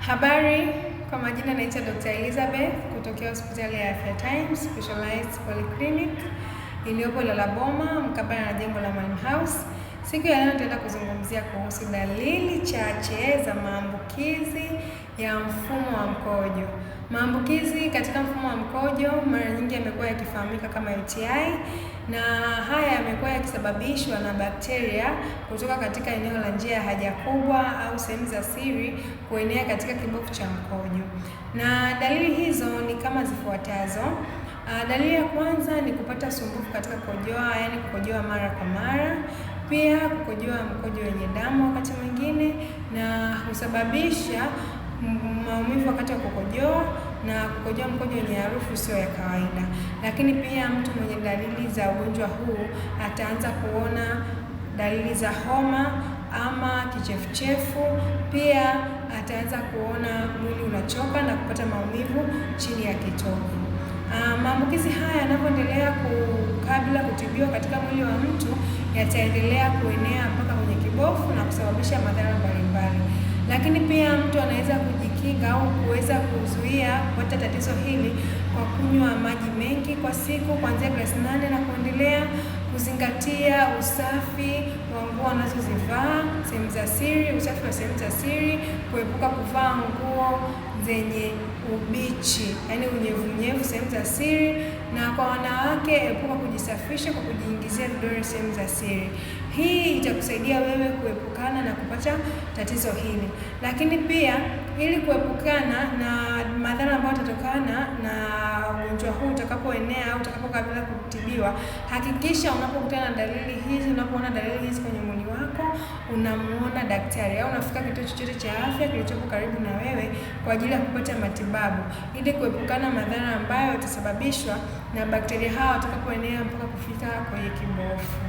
Habari, kwa majina naitwa Dr. Elizabeth kutokea hospitali ya Afya Times Specialized Polyclinic iliyopo Ilala Boma mkabala na jengo la Mwalimu House. Siku ya leo nitaenda kuzungumzia kuhusu dalili chache za maambukizi ya mfumo wa mkojo. Maambukizi katika mfumo wa mkojo mara nyingi yamekuwa yakifahamika kama UTI, na haya yamekuwa yakisababishwa na bakteria kutoka katika eneo la njia ya haja kubwa au sehemu za siri kuenea katika kibofu cha mkojo. Na dalili hizo ni kama zifuatazo. Dalili ya kwanza ni kupata usumbufu katika kukojoa, yaani kukojoa mara kwa mara, pia kukojoa mkojo wenye damu wakati mwingine, na husababisha maumivu wakati wa kukojoa na kukojoa mkojo wenye harufu sio ya kawaida. Lakini pia mtu mwenye dalili za ugonjwa huu ataanza kuona dalili za homa ama kichefuchefu. Pia ataanza kuona mwili unachoka na kupata maumivu chini ya kitovu. Maambukizi haya yanapoendelea kabla kutibiwa katika mwili wa mtu, yataendelea kuenea mpaka kwenye kibofu na kusababisha madhara mbalimbali. Lakini pia mtu anaweza kujikinga au kuweza kuzuia kupata tatizo hili kwa kunywa maji mengi kwa siku kuanzia glasi 8 na kuendelea, kuzingatia usafi wa nguo anazozivaa, sehemu za siri, usafi wa sehemu za siri, kuepuka kuvaa nguo zenye ubichi, yaani unyevunyevu sehemu za siri, na kwa wanawake epuka kujisafisha kwa kujiingizia vidole sehemu za siri. Hii itakusaidia wewe kuepukana na kupata tatizo hili. Lakini pia ili kuepukana na madhara ambayo yatatokana na ugonjwa huu utakapoenea au utakapokabila kutibiwa, hakikisha unapokutana na dalili hizi, unapoona dalili hizi kwenye mwili wako, unamuona daktari au unafika kituo chochote cha afya kilichopo karibu na wewe kwa ajili ya kupata matibabu ili kuepukana madhara ambayo yatasababishwa na bakteria hawa watakapoenea mpaka kufika kwenye kibofu.